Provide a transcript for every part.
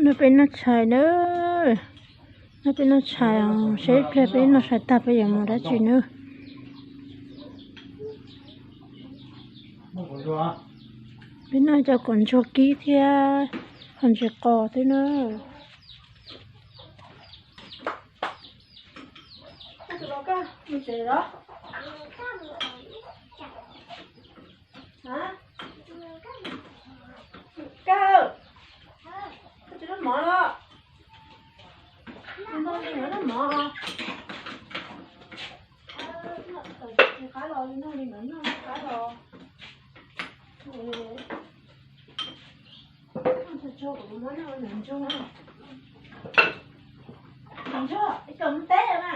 Noj peb noj tshais na, noj peb noj tshais, saib ib pliag peb noj tshais tag peb yuav mus dab tsi na. Peb noj cov kaum ntsuag kib thiab qhov ntsis qos xwb na. Koj tsis noj mov los? Noj li no noj mov. Tsis qab los li no li no noj qab los. Ntsuag, ib co mus teb na.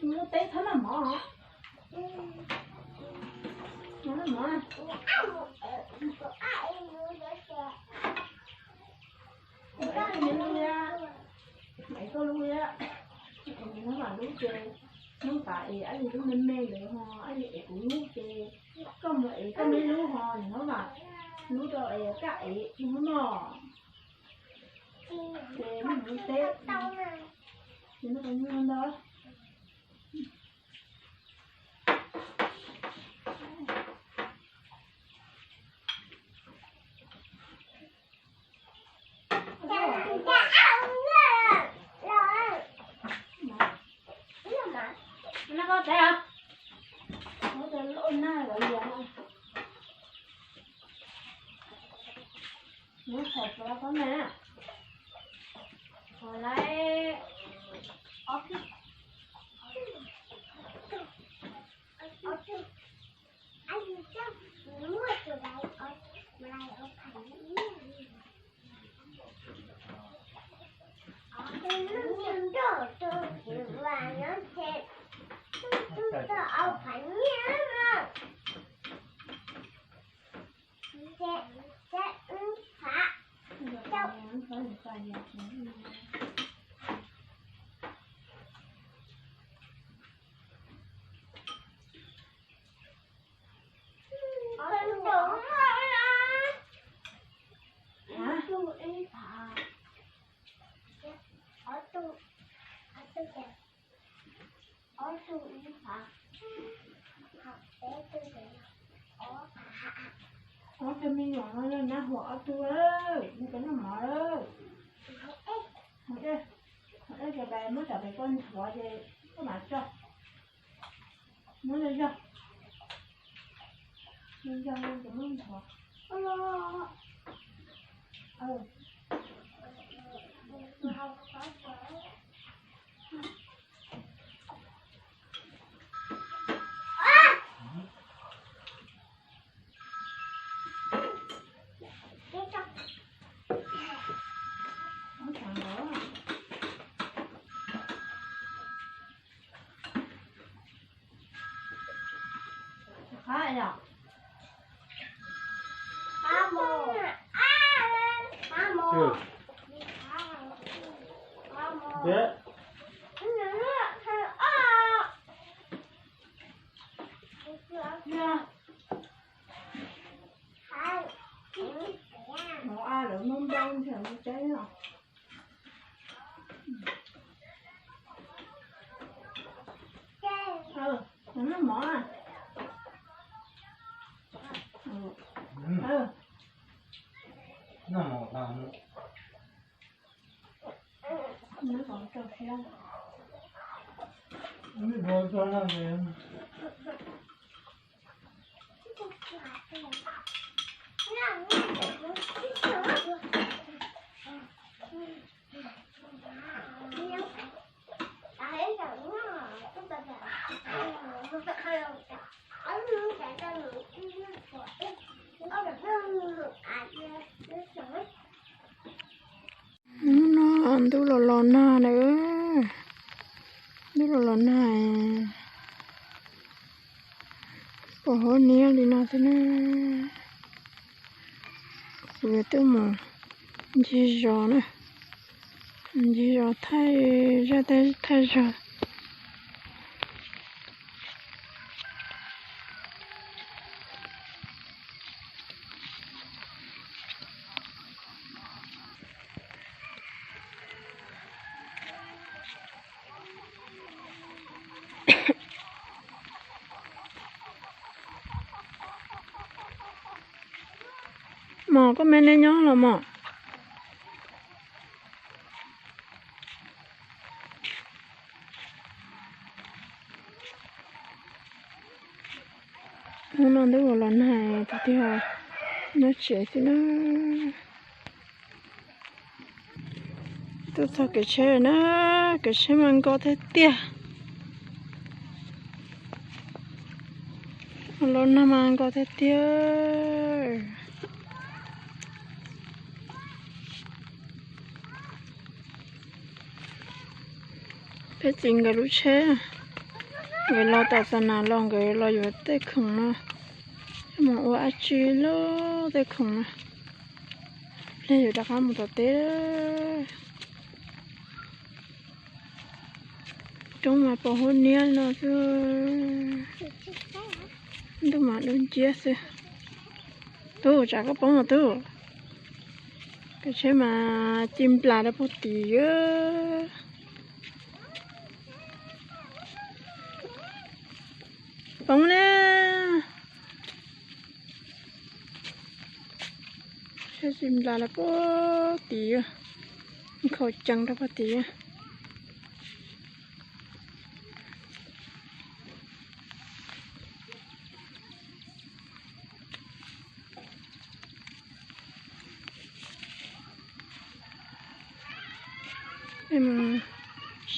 Mus teb txhob noj mov. Noj mov. Koj lub, es koj lub, es koj lub ces hnub tas es ab li lub me me ntawd ho ab li es kuv lub ces koj mus es koj me lub ho nws hnub mas lub rau es koj es hnub no ces noj mus teb ces noj mus ntag. Nyob qhov tod koj me, qhov lawm ob tug, ob tug. Ob tug me nyuam no nab huam ob tug, neb cov noj mov lawm. Muab cov pais muab cov pais koj nthuav ces koj mam tso. Muab zog zog, zog zog ces muab nthuav. Mov a lawv muab npau nrhiav mus teb os. Noj mov. Hnub no ntuj los los nag na, ntuj los los nag, pom hauv niab li no xwb na. Kuv yuav tuaj mus ncig zos na, ncig zos thaij zaj thaij zog. Mos, koj me ne nyob los mos? Hnub no twb ua los nag tiag tiag, nyob tsev xwb na. Tuaj txog kev tsheb na, kev tsheb mas nkos tiag tiag. Ua los nag mas nkos tiag tiag. Peb txiv nkawd lub tsheb, nkawd los tom Xas Nas los nkawd los yuav tej khoom no, mus ua dab tsi lub tej khoom no, hle yuav rov qab mus tom teb. Roob mas pos huab niab no xwb, ntuj mas dub nciab xwb. Tub, tsam koj poob os tub. Kev tsheb mas ci nplas rau puag tim. Poob na. Tsheb ci nplas rau puag tim, nkhaus cees rau puag tim.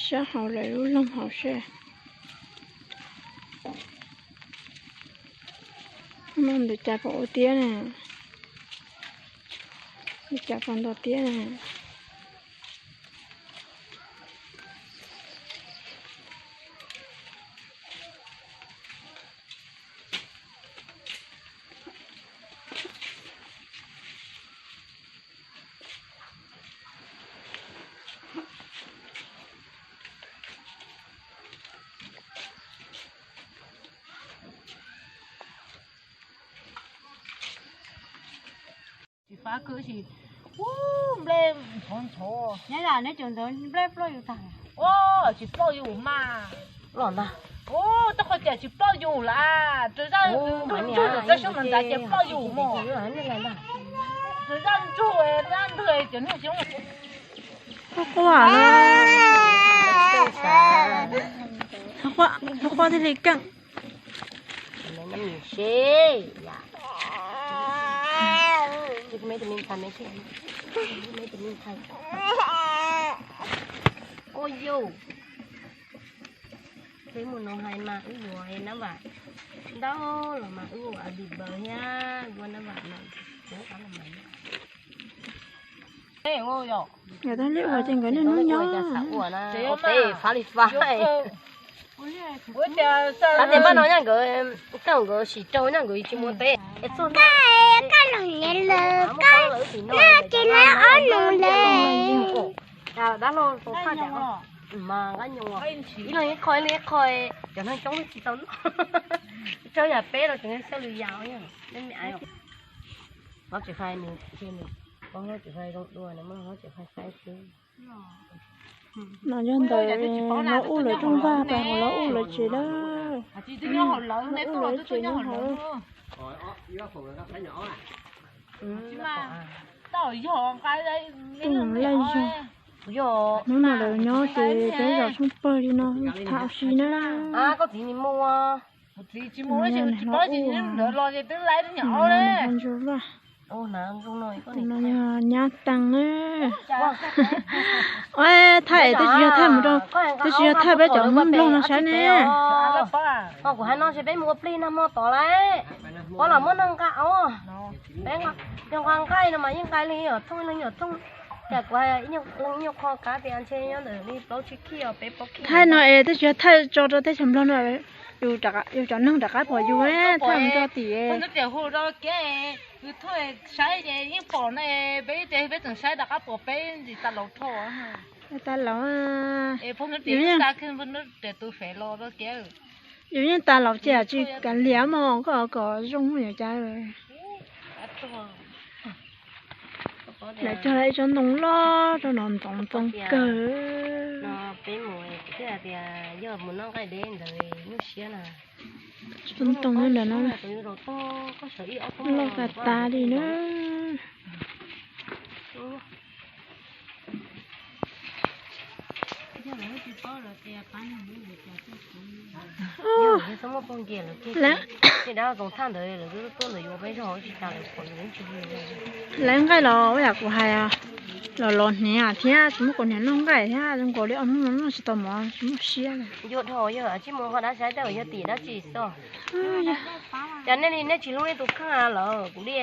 Sab hauv lawv lub loog hauv seb. Ntawm cas puas ua tiab na? Ntawm cas puas nto tiab na? Tsis fab kwm tsis, ub, nplej ntxhov ntxhov. Nyob yam neb cov ntawd nplej ploj yus tag. Ua, tsis ploj yus mas. Ploj ntag. Ub, tej qhov cas tsis ploj yus lawm, rau zaj ntsuj ntsuj ntsuj ntsuj ntsuj ces ploj yus mos. Rau zaj ntsuj, zaj ntwg cov niag xyoob. Quaj quaj, quaj thiaj li keej. Ua yus, peb mus nov hais mas wb yuav nab vam ntau los mas wb ua a dis baws thiab ua nab vam no. Nkawd tab li ua ces nkawd niaj hnub nyob. Tab tias npaj no nyaj nkawd, koj nkawd sim rau nyaj nkawd tsis muaj teb. Koj, koj los niam lawm, koj noj ces lawv ob nus lawm. Dab laug tau phaj mas nqab nyoos, ib leeg ib qho ib leeg ib qho, cov neeg coob tsis tau noj. Tsaug yam peb los tseem xyaw lwm yam. Los tsis hais nws, los tsis hais zoo dua, nws muab los tsis hais saib xwb. No yog ntawm los ub lawv rooj vag pas mus los ub lawv tsev lawm. Ub lawv tsev nyob hauv. Tus laij zog. Hnub no lawv nyob ces peb zaum tshoob pawg li no tham si na. Tus no yog nws hlob ub, tus no nws ho ntsuag vaj. Tus no yog nyab tees na. Ua thaij twb tsis yog thaij mus rau, twb tsis yog thaij peb cov Hmoob Nplog no saib ne. Kuv hais no ces peb mus ua plig nag hmo tod lauj. Pab los muab neeg nqa os. Peb nqa, yog nqa nqaij no mas yeej nqa leej yam thooj leej yam thooj. Cas kuv hais ib nyuag qho kav tias ntshe nyob ntawm li plaub tsib khij os, peb plaub khij. Thaij no es twb tsis yog thaij tso rau teb chaws Nplog no, yus cov neeg rov qab pom yus, thaij mus rau tim. Tias hu rau kev, yus thooj saib ces yeej pom no, peb tias peb tseem saib rov qab pom peb ntsis tas laus rho. Tas laus. Es pog hnub tias tus fev los rau kev. Yus yeej tas laus ces tsis kav liam mog, koj kom zoo yuav cas. Lawv cog lawv ib tsob ntoo loj rau no ntxoov ntxoo kawg. Tsob ntoo ntawm no loj tas tas li na. Lawv nqaij los ua yam kuv hais, los los hniav thiab tsis muaj kaus hniav noj nqaij thiab, zoo nkaus li ob hnub no noj tsis tau mov tsis muaj siab li. Cas nej li nej tsis hlub nej tus kheej lawm, kuv li,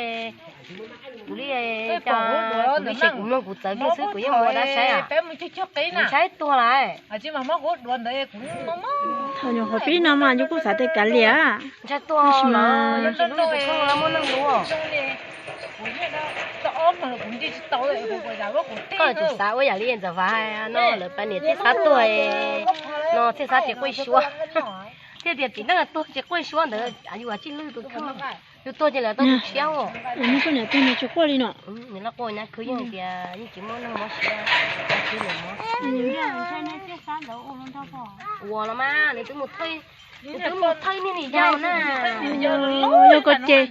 kuv li, kuv li ces kuv mloog kuv txawv kiag xwb kuv yeej mus ua dab saib, kuv saib tuag lawm. Thaum nyuam qhuav pib no mas yus kuj xav tias kav liam, ntshai tuag lawm, tsis hlub tus kheej los muaj neeg hlub. Koj tsum xav ua yam li Ntxawm Vam hais no, lawv pab niam thiaj xav tuag no thiaj xav tsis quaj suab, thiaj tias txiv neej tuag tsis quaj suab ntawd yus tsis hlub tus kheej. Yus tuag ces lawv tau tus tshiab os. Nws kuj niam tuag nws tsis quaj li no. Nws laj quaj nyab khwv yeej tias yeej tsis muaj neeg mob siab, khwv niam mob. Ua los mas nws twb mus thawj, nws twb mus thawj niag niam yau na. Yog koj ces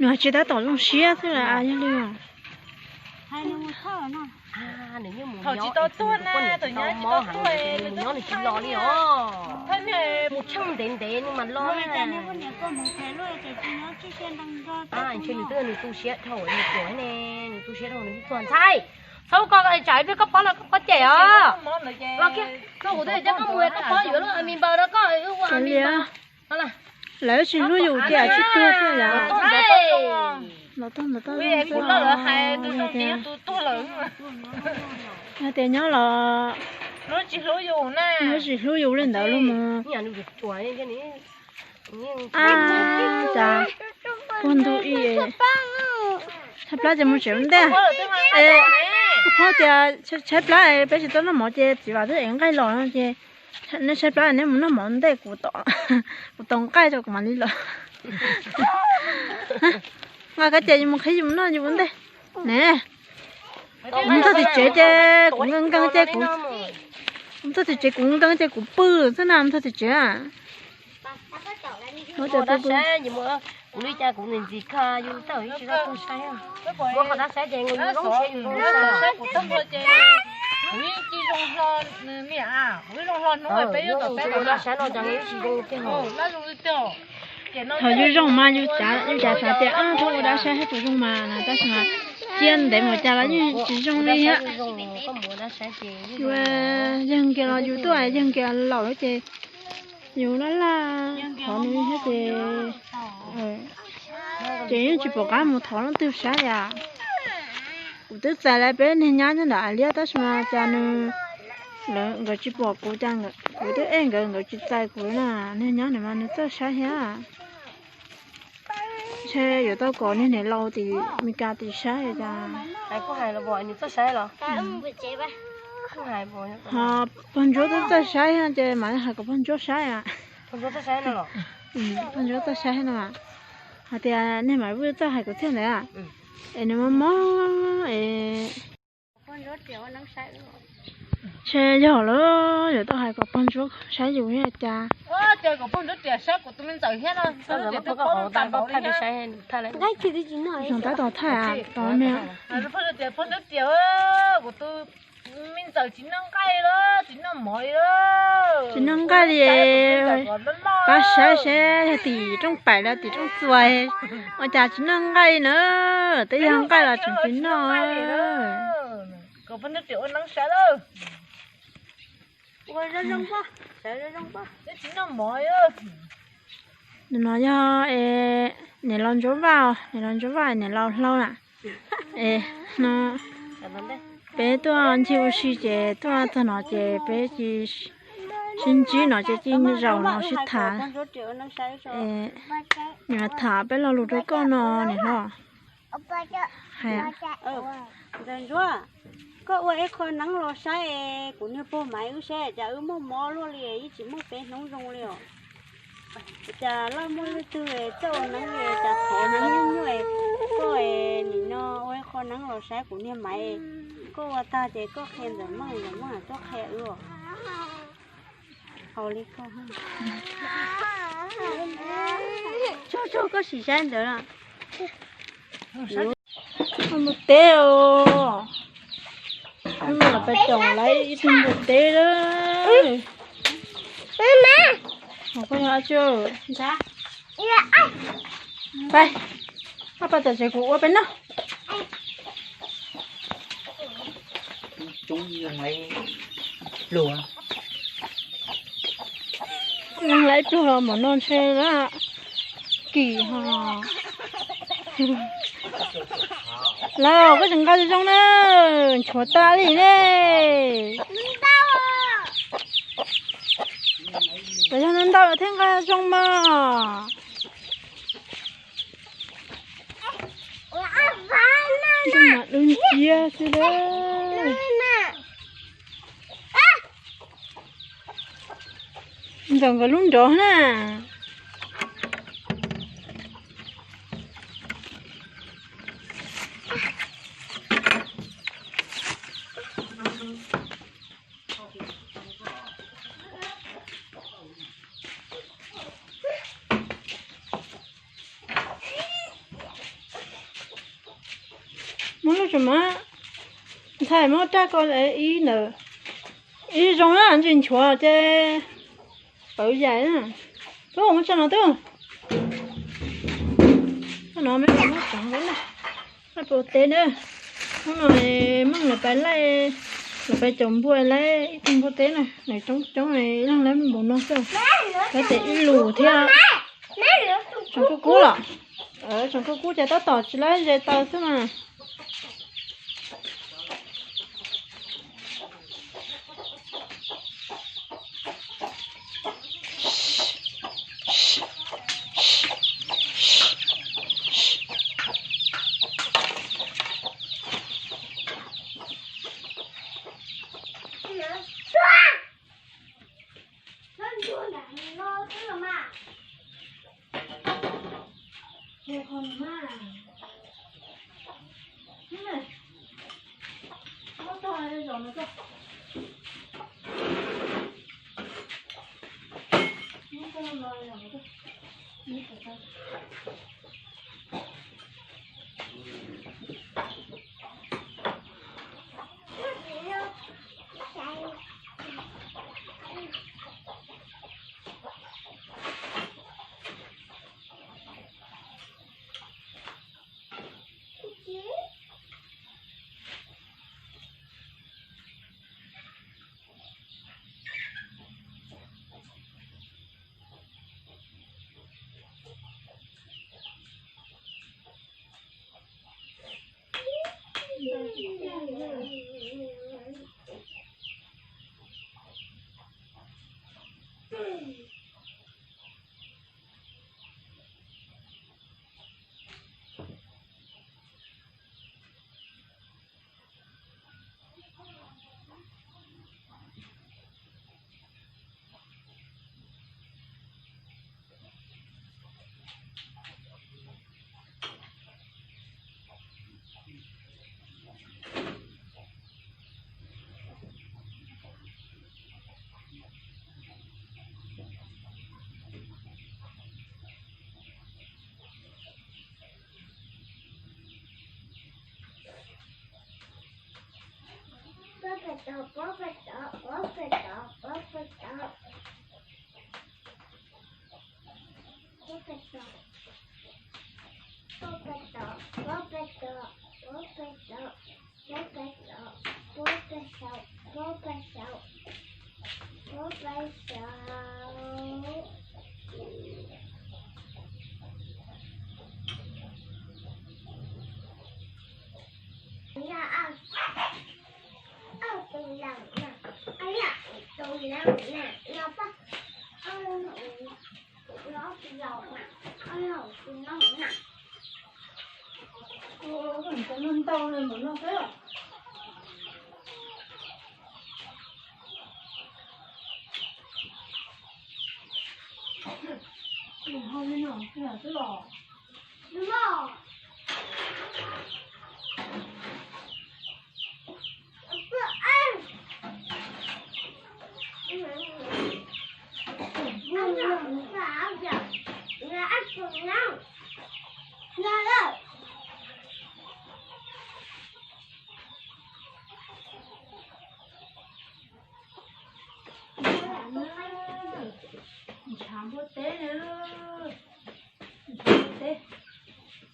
nws tsis tab tom zoo siab xwb las yog li. Thaum tsis tau tuag na, thaum nyob tsis tau tuag, nws mus nyob nws tsis los li os. Mus tsheej ntev ntev nws mas los. Ntshe nws twb nws tu siab dhau nws tuag ne, nws tu siab dhau nws tuag ntxhais. Txhob koj tsam ib pliag koj pov los koj pov cem os. Los kiag, kuv twb coj koj mus koj pov yuav lub a mi npaws rau koj wb ua a mi npaws. Lawv tsis hlub yus ces tsis tuag thiab yom. Ntawd tau ntawd tau kuv lawv hais tus zoo tias tus tuag lawm. Yog tias nyob los lub tsis hlub yus na, lub tsis hlub yus li ntawd lub mus. A, cas pog ntug i, tshaib plab ces mus tsev ua ntej. Pog tias tshaib plab peb tsis tau noj mov ces txiv Vam twb ev nqaij los no ces nej tshaib plab neb mus noj mov ua ntej, kuv tos nqaij rau kuv mam li los. Nqa koj ces yus mus qhib yus noj yus ua ntej ne. Mus txog tim tsev ces kuv nkees nkees ces kuv, mus txog tim tsev kuv nkees nkees ces kuv pw xwb na, mus txog tim tsev. Kuv li cas kuv ntxim ntxim kho yus tau ib tsis tau saib. Muab qhov dab saib ces zoo siab yus zoo saib. Kuv yeej tsis zoo hlo, kuv yeej zoo hlo hnub peb yuav tom peb los dab saib no cas yeej tsis zoo tiag. Thaum yus zoo mas yus cav xav tias thaum ua dab saib thiab puas zoo mas no tab sis mas cia ntev mus cas los yeej tsis zoo li thiab. Yus yawg kiag los yus tuaj yawg kiag laus lawm ces yus laj laj thov nws thiab ces, ces yeej tsis pom qab mus thov leej twg saib li. Kuv twb txais lawv peb niag nyab nyob ntawm Aib Liab tab sis mas cas nws, nkawd tsis pom kuv, cas kuv twb ej nkawd nkawd tsis txais kuv na. Niag nyab nws mas nws txawj saib thiab. Ntshe yuav tau kom niag niam laus tim Mes Kas tim saib cas. Ho pog Ntsuab twb txawj saib thiab ces mam hais kom pog Ntsuab saib. Pog Ntsuab txawj saib no mas, hais tias niag Maiv Vwj txawj hais kuv thiab ntawd, es nws mob mob es. Ntshe yog lawm, yuav tau hais kom pog Ntsuab saib yus thiab cas. Zoo tab tom thaij, tos me. Tsis noj nqaij li, pab saib seb yog tim rooj paim los tim rooj txuas, ua cas tsis noj nqaij li na. Twb yog nqaij los tseem tsis noj. Nim no yog niam laus Ntsuab Vaj, niam laus Ntsuab Vaj niam laus Hlau na. Es no peb tuaj ncig ua si ces tuaj txog no ces peb cia li sib ntsib no ces cia li zaum no sib tham. Nws tham peb lo lus rau koj no niam hlob. Hais, Ntxawm Ntsuab, koj ua ib qho neeb los saib es kuv niag pog Maiv wb saib cas wb mob mob luaj li yeej tsis muaj peb hnub zoo li os. Cas laj muaj leej twg txawj ua neeb li cas thov neeb nyuaj nyuaj, koj nim no ua ib qho neeb los Saib kuv niag Maiv, koj ua tag ces koj qhia Ntxawm Meej, Ntxawm Meej tuaj qhia wb. Haus li koj. Tsuag tsuag koj sim saib ntawd. Npua teb os. Wb mam los pais caum lawv ib tug npua teb lawm. Pais, koj pais tom tsev kuv ua peb noj. Leej lawv pluag los npaum no ntshe lawv kim ho. Lawv koj tseem nqa zoo zoo na, nchuav tas li ne. Puas yog ntau lawm thiaj nqa zoo mas. Ntxawm mam dub nciab xwb lawm. Ntxawm nkawd lub nrov na. Muab lub tsev mas ntxhais muab raj ko ib ntawd, ib zoo na, ntsis nchuav ces pawv yaim na. Tub, muab tso no tub. Tso no me muab tso na. Laij npua teb na. Hnub no Meej lawv pais laij, lawv pais caum npua laij ib tug npua teb na, nws coob coob, ib leeg laij npaum no xwb. Laij tes ib lus thiab. Tsoom kuj kub los, tsoom kuj kub ces tab tom tsis laij ze taw xwb mas.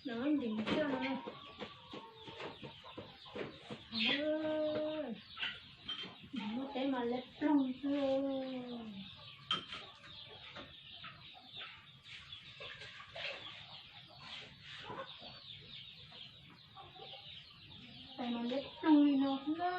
No ntim xwb no. Ntim npua teb mas liab ploog xwb. Tais mas liab ploog li no xwb na.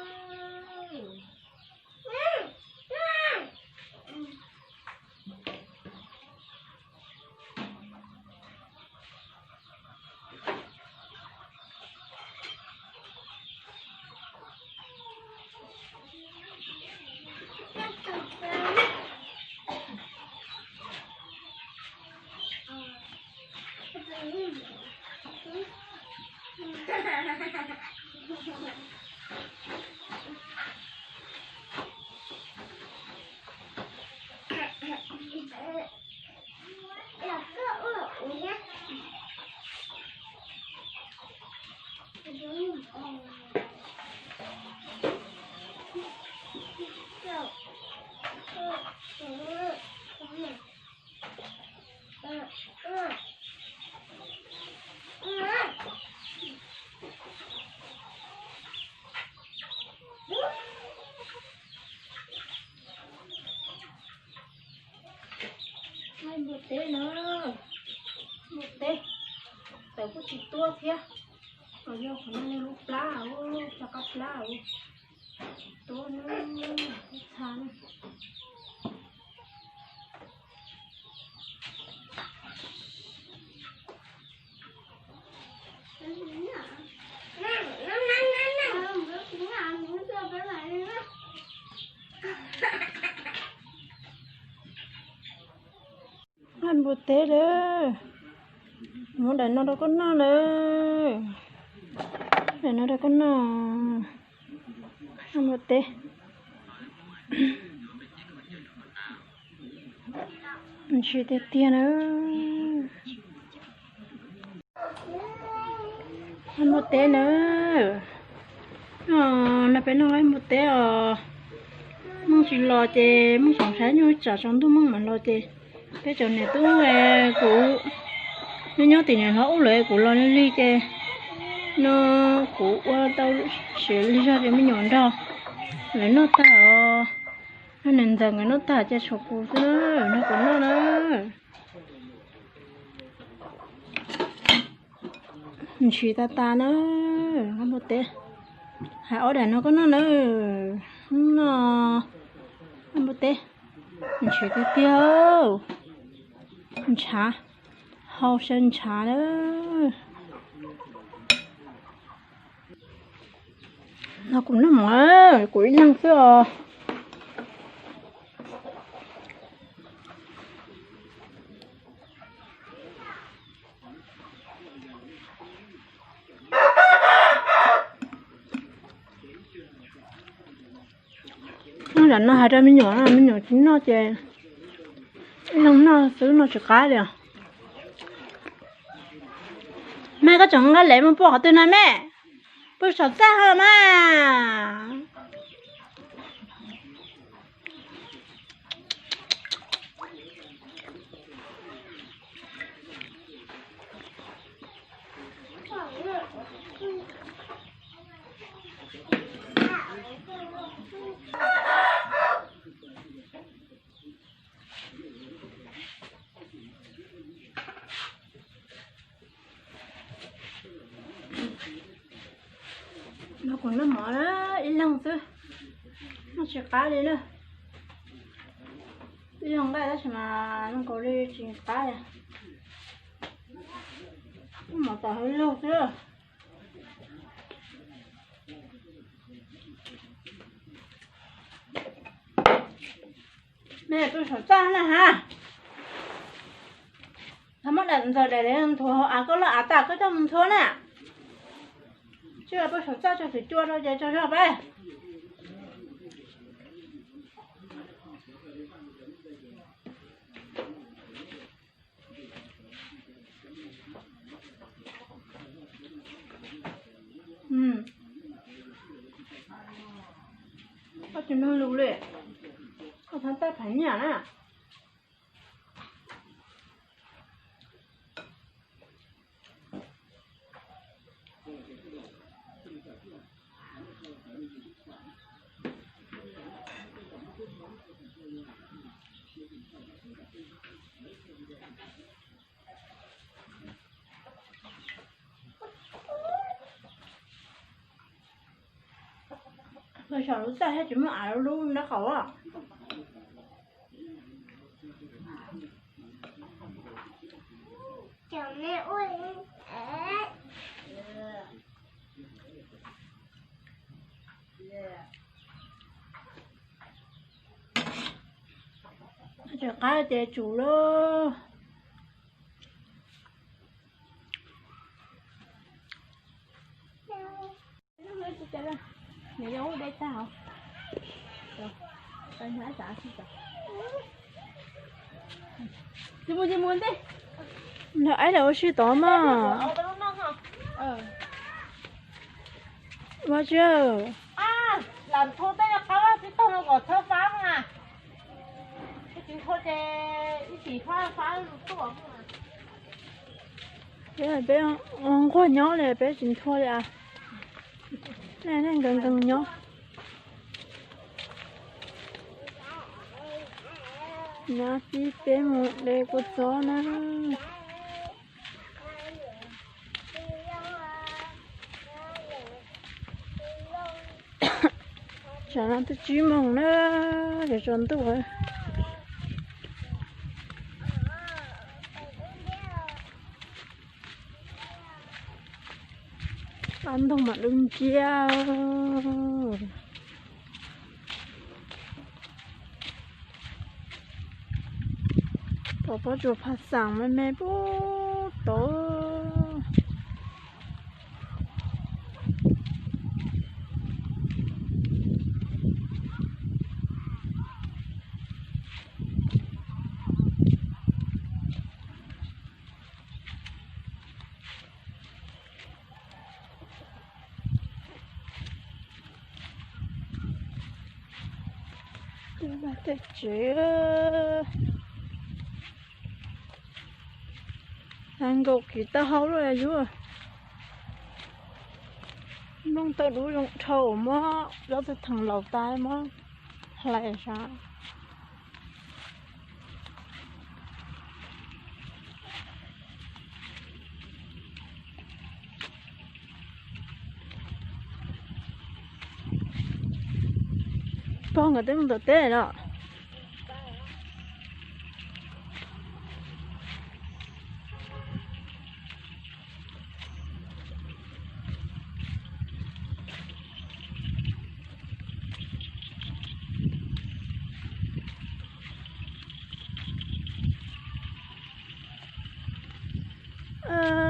Npua teb na, npua teb, tawv kuj tsis tuab thiab. Yog qhov no lub plab, plab qab plab, tsis tuab na, txha na. Npua teb lawm, muab daim no rau koj noj lawm, daim no rau koj noj, npua teb. Ntshis tiag tiag na. Npua teb na. No peb noj npua teb os. Hmoob tsis los ces Hmoob tseem saib nyuj tsam tsaus ntuj Hmoob mam los ces peb cov niam tub, kuv nyob nyob tim niam hlob ub lawm kuv los lig lig ces no kuv ua tau siav lig zog ces me nyuam nrog lawv noj tag os. Nws ntxawm nkawd noj tag ces tshuav kuv xwb na, nrog kuv noj na. Ntshis tas tas na, npua teb. Hais ob daim no koj noj na, no, npua teb. Ntshis tiag tiag, ntshav, hau xyaw ntshav na. No kuv noj mov, kuv ib leeg xwb os. Noj tam no hais rau me nyuam, me nyuam tsis noj ces ib leeg noj xwb noj tsis qab li os. Mej, koj tseem nqa lev mus pub qhov twg na mej? Pub saum txaj ho mas. No kuv noj mov ib leeg xwb, noj tsis qab li na. Ib leeg nqaij tab sis mas zoo nkaus li tsis qab li. Noj mov tom hauv lug xwb. Mej pw saum txaj na ha. Thaum muab daim ntxawm daim nthuav hauv av, koj loj av tas koj coj mus nthuav na. Tsis pw saum txaj tso txiv cua rau ces tsaug zog peb. Koj tsis nug lus li, koj txhob tab phav nyiaj na. Saum lub txaj thiab tsis muaj av lub nraub qaum. Tsis qab ces tsum lauj. Nrog aib lawv ua si tod mas. Ua tsi? Peb nquag nyob li peb tsis nthua li as. Nej nkees nkees nyob. Nyob tib peb mus de kua txob na. Tsam no twb tsib moos na, yuav tsaus ntuj. Ab ntog mam lub nciab. Pom pob tsuas pha xeem me me puag tod. Tej tsev, hais nkaum kiv taub hau lawm yuav. Nplooj tawg dub zoo dhau, muab zaub tawg theem laus tas muab hlais sav. Pog nkawd twb mus tom teb lawm.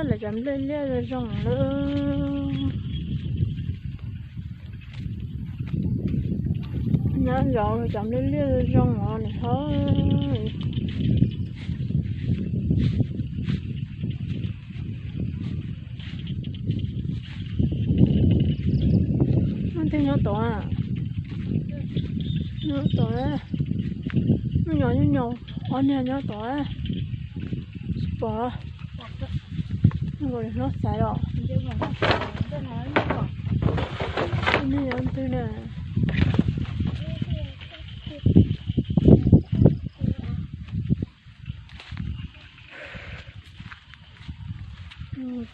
Lawv cov nplej liaj zoo zoo lawm. Nyob zov lawv cov nplej liaj zoo zoo os niam hlob. Leej twg nyob tod? Nyob tod, nyuj nyos, nyuj nyos, ob niag nyob tod. Tsis pom. Nkaus li hlob xaiv os. Nej yog leej twg na?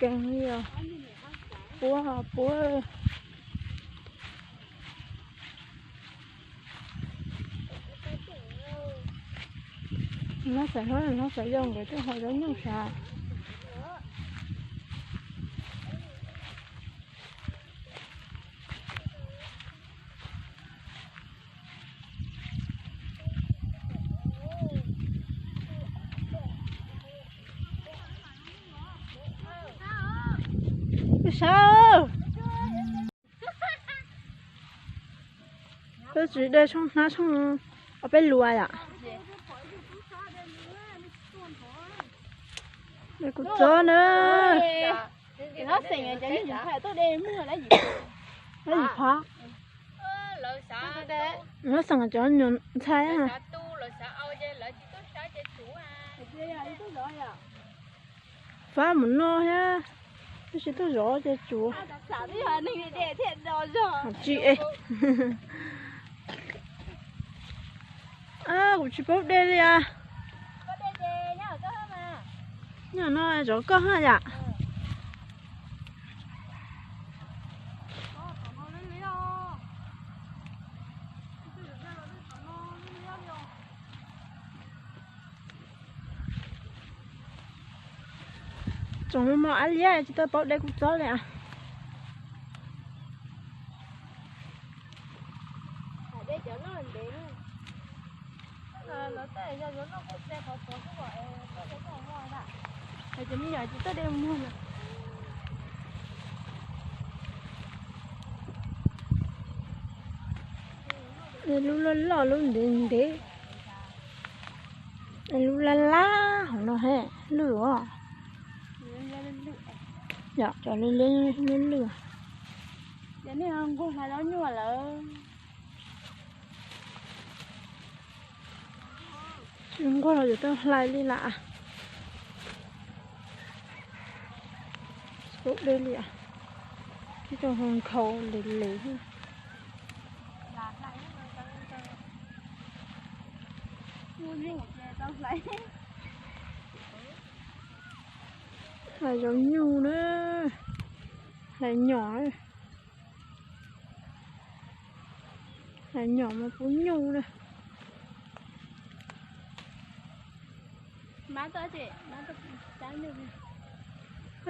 Keeg li os. Puab puab. Hlob xaiv hlob, hlob xaiv yau nkawd twb ho zaub nyuj sav. Peb tsis de tshooj hnab tshooj ob peb lua yom. De kuv txob na. Lawv yim phab. Lawv xeem cov nyuam ntxhais. Fab mus noj thiab, tab sis tuaj zov ces tsuav. Tsis e. Kuv tsis paub de li as. Nyob no zov koj ha yam. Tsoom me mos ab liab tsis tau paub deb kuv txob li as. Lub loj loj lub ntev ntev. Lub laj laj hauv no he, lwj os. Yog cov liab liab lwj. Tsis nquag los yuav tau hlais li lam. Tsis paub deb li as. Ib tug ho nkhaus les les. Hlais zaub nyuj na, hlais nyom, hlais nyom mas pub nyuj na.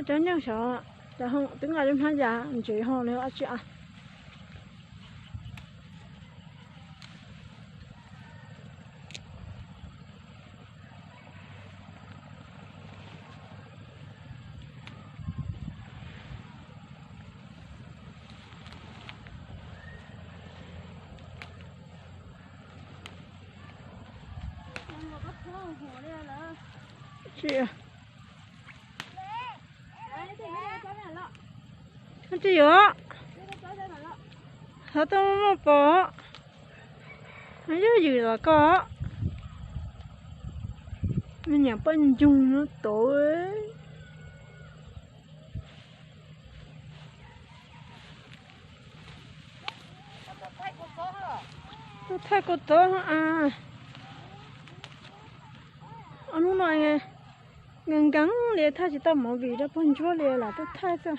Cov nyuj xyov, cov ho twb nqa lub hnab yas ntsev ho nws ua tsi as. Tsis yuav, ho tau muaj pom, yog ywm los koj, me nyuam poj ntxoog no tod. Tuaj thaij kuv txob as. Ob hnub no nkees nkees li thaij tsis tau movie rau pog ntsuab li lam tuaj thaij xwb.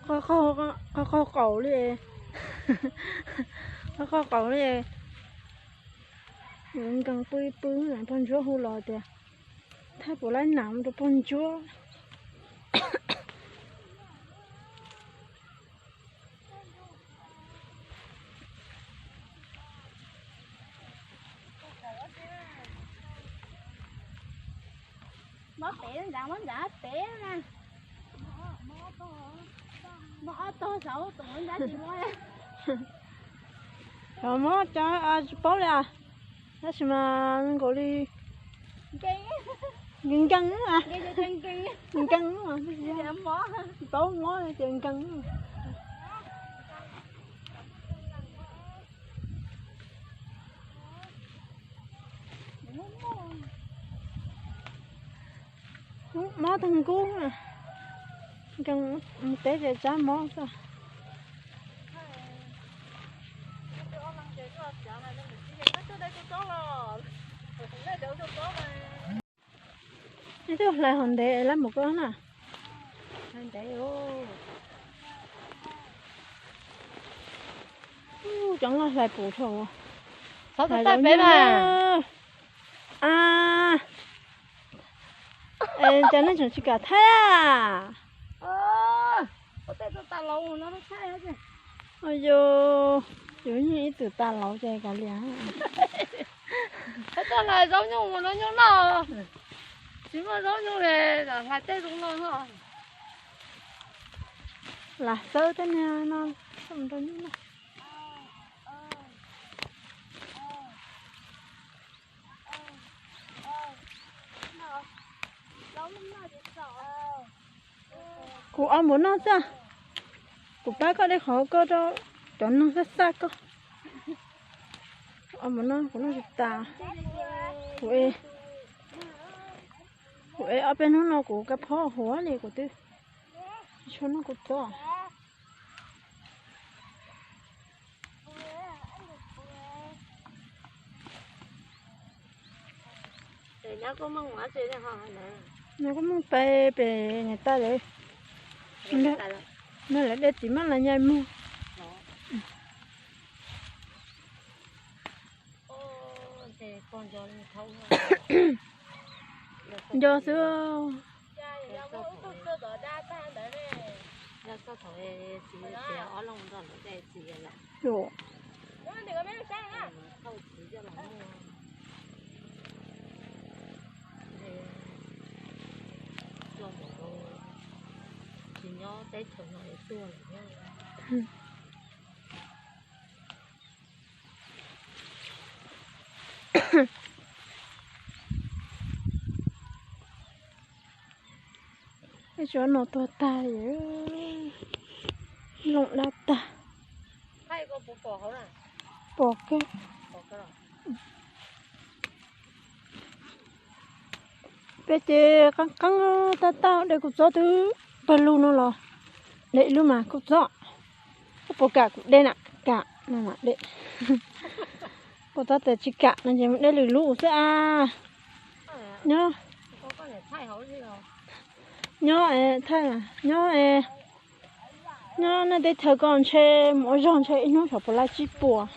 Qaug qaug qaum li, qaug qaug qaum li. Nkees pw pw, pog ntsuab hu los tias thaij puas laib nam rau pog ntsuab. Mob pem ntawd, mob ntawd pem na. Mob ob tog saud, tus mob ntawd tsis mob. Cov mob cov tsis paub li as, tab sis mas nkaus li nkees nkees, nkees nkees, tsis paub mob ces nkees. Mob tag nkub, nkees mus teb ces tsab mob xwb. Ib tug hlais hauv ntev lab mus koj na. Cov loj hlais pum rau. Hlais zaub nyuj na. Cas nej tseem tsis kam thaij a? Yus yog ib tug tas laus ces kav liam. Hlais zaub nyuj mus rau nyuj noj, tsis muaj zaub nyuj li, hlais tej zoo no. Lam xawb tej niag no coj mus rau nyuj noj. Kuv ua npaum no xwb. Kuv pab koj de qhov koj rau cov noog xab xab koj. Ua npaum no kuv noj tsis tas. Kuv, kuv ev ob peb hnub no kuv kab phob huav li kuv twb tsis tshua noj kuv txob. Nws kuj moog pem pem niam tais lawv, nws lawv de txiv maj las nyaj muag. Nco xwb. Ib tsob no tuag tag li, loo dab tag. Pom kawg. Peb ces qeeb qeeb tab tag de kuv txob twb pawg lug no los de ib lub mas kuv txob. Koj puas kam kuv de na? Kam no mas de. Kuv txob tias tsis kam no ces mus de lwm lub xwb a. Nyob, nyob es thaij, nyob es, nyob nej teb chaws ko ntshe mus ua zog ntshe ib hnub xyov puas laib tsib puas.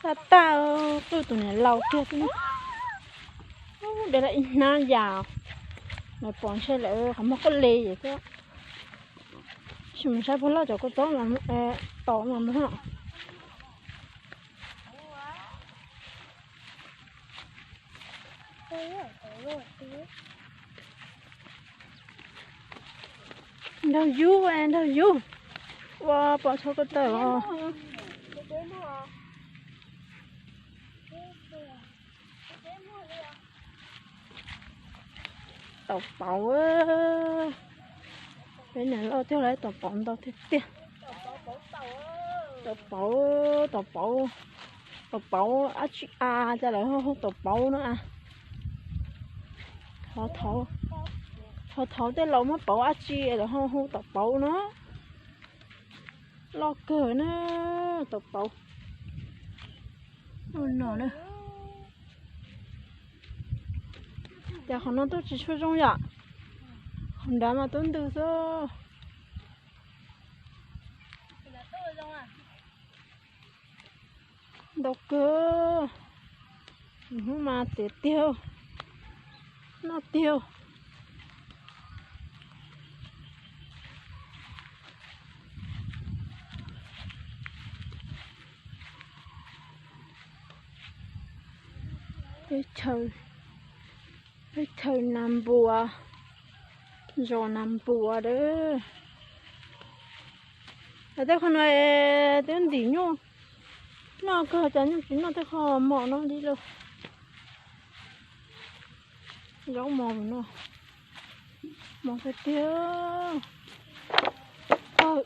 Tab tag, qwj tus niam laus kiag xwb na. De lawm ib hnab yas, lawv pom ntshe lawv qhov muag quaj le yam xwb. Sim mus saib puag loj cov kua txob mas tos mas mus. Nraug yug, nraug yug. Ua pom tshaj ko taw os. Tau pauv. Peb niam loj tiag los tau pauv ntau tiag tiag. Tau pauv, tau pauv, tau pauv dab tsi a, cas lawv ho hu tau pauv no a. Ho thaum tej laus muab pauv dab tsi lawv ho hu tau pauv no. Loj kawg na, tau pauv. No na. Cas qhov no twb tsis tshua zoo yom? Qhov nrad mas twb ntws xwb. Ntau kawg. Hnub mas txiav tiag, noj tiag. Teb chaws, teb chaws Nas Npuas, zos Nas Npuas dawb. Tej qhov no twb ntim nyuj, noj kawg cas nyuj tsis noj tej qhov mos no li lauj. Zaub mos no, mos tiag tiag. Kawg,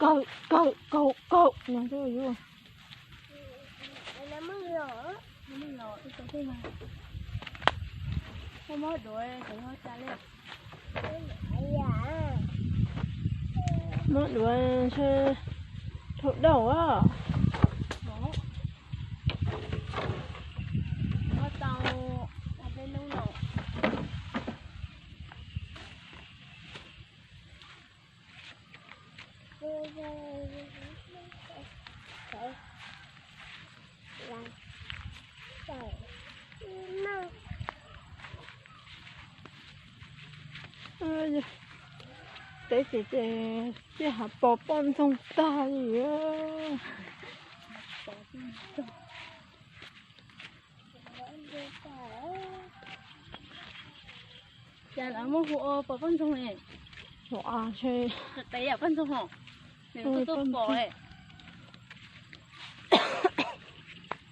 kawg, kawg, kawg, kawg no. Muab duav ntshe dhau dhau a. Teb ces ces hav pos poj ntxoog tag li. Cas lawv muab hu ua pos poj ntxoog ne? Ua, ntshe pos ntxoog os. Nws tuaj pom.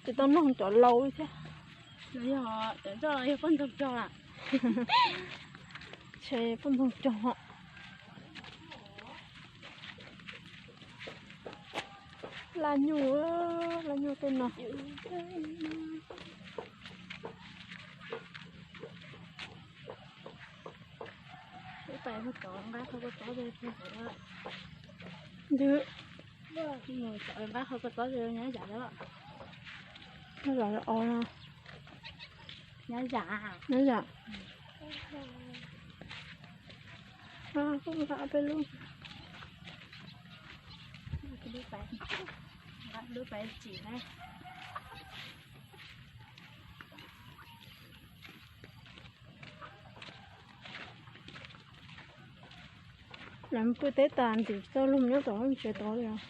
Tsis tau noog cov laus thiab. Nws yog cov ntxawg los yog poj ntxoog cog lawm? Ntshe poj ntxoog cog. Laj nyuj, laj nyuj tej no. Ib pais ho tov nqa qhov ko tov ntawd. Nqa qhov ko tov nyob zam lawm. Nyob zam os. Nyob zam, nyob zam. Kuj nqa peb lub. Lub pais tsim na. Lawv pw teb tas ntim txoj lug nyob tom lub tsev tod li os.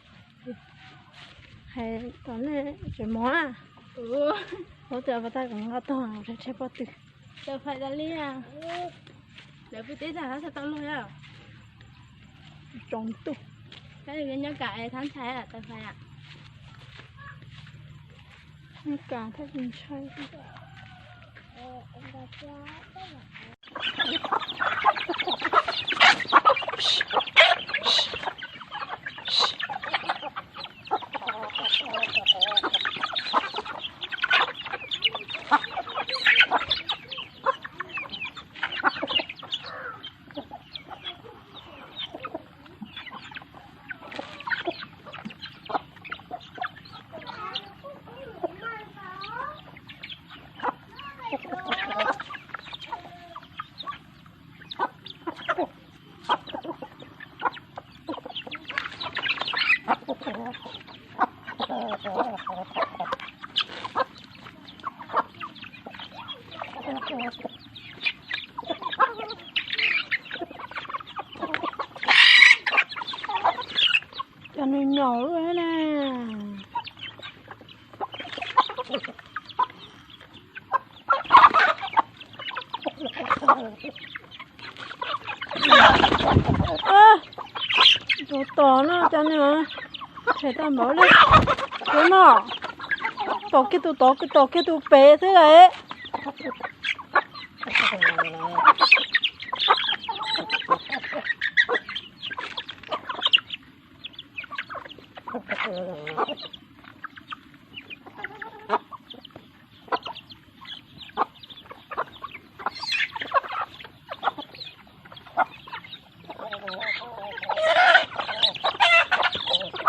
Hais tom nej tsev mov na. Ub, tias pas tas kom nqa tog rau tsheb pob tw. Tawm fais tas li. Lawv pw teb tas txog tau luag. Tsoom tuj. Nyob kam thab ntshai tawm fais. Nyob kam thab ntshai. Cov nws nyaum lub na. Tus tom no cas nws rhe tau npaum li. Tus no tom kiag tus tod, tom kiag tus pem xwb lawm.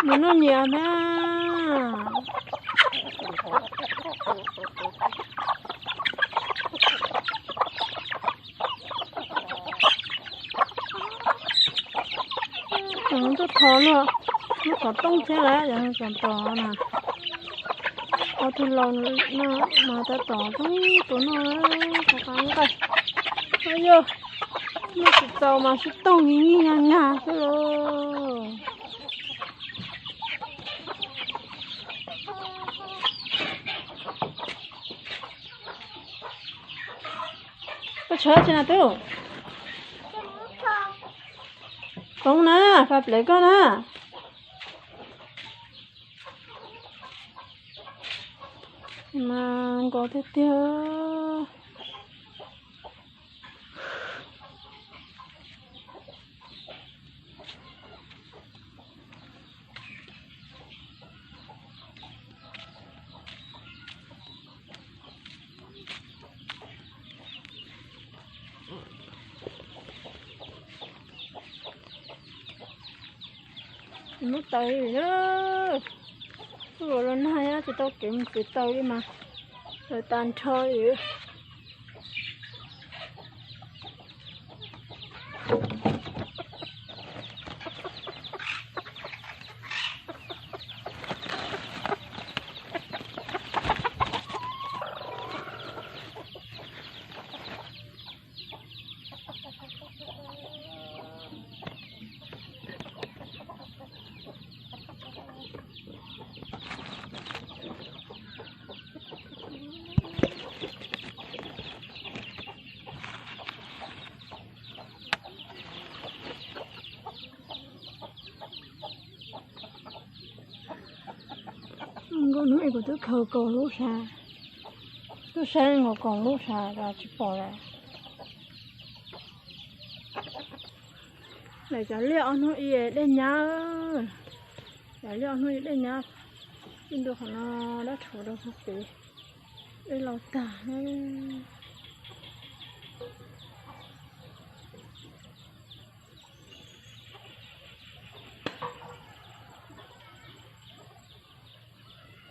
Nws noj nyiam na. Cov no tuaj thov luag lub qhov rooj thiab lawm, cov no tseem tom na. Ob tug laus no mas tab tom zoo tus no qab nqaij. Yog muaj tsis txaus mas sib toog nig nig nyag nyag xwb lauj. Koj tshav tsi na tub? Toob na, fais plev koj na. Mas nkaus tiag tiag. Muab taws li na. Tuaj los nag tsis tau kev mus txiav taws li mas taws tag nrho li. Nkauj hnub ib kuv twb khaws kaus lub sab, twb saib nkaus kaus lub sab los tsis pom lawm. Lawv cov liaj ob hnub ib dej nyab, cov liaj ob hnub ib dej nyab, ib ntu qhov no dab rhuv rau qhov pem, dej laus tag.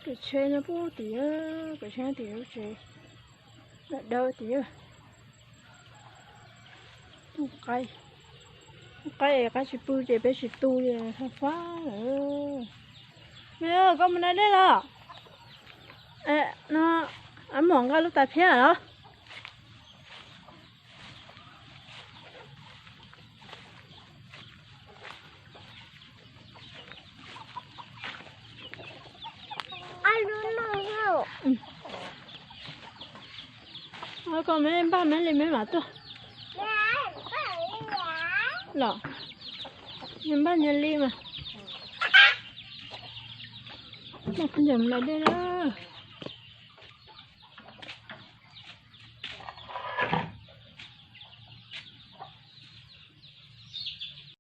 Kev tsheb nyob puag tim, kev tsheb tim lub tsev, dawm dawm tim. Qaib, qaib es qaib tsis pw ces peb tsis tu li, fab fab lawm. Koj mus da dej los? No, mom nqa lub tais phiab los? Koj me npaj me li me mam tuaj. Los, npaj nyias li mas. Npaj nyias li dej na.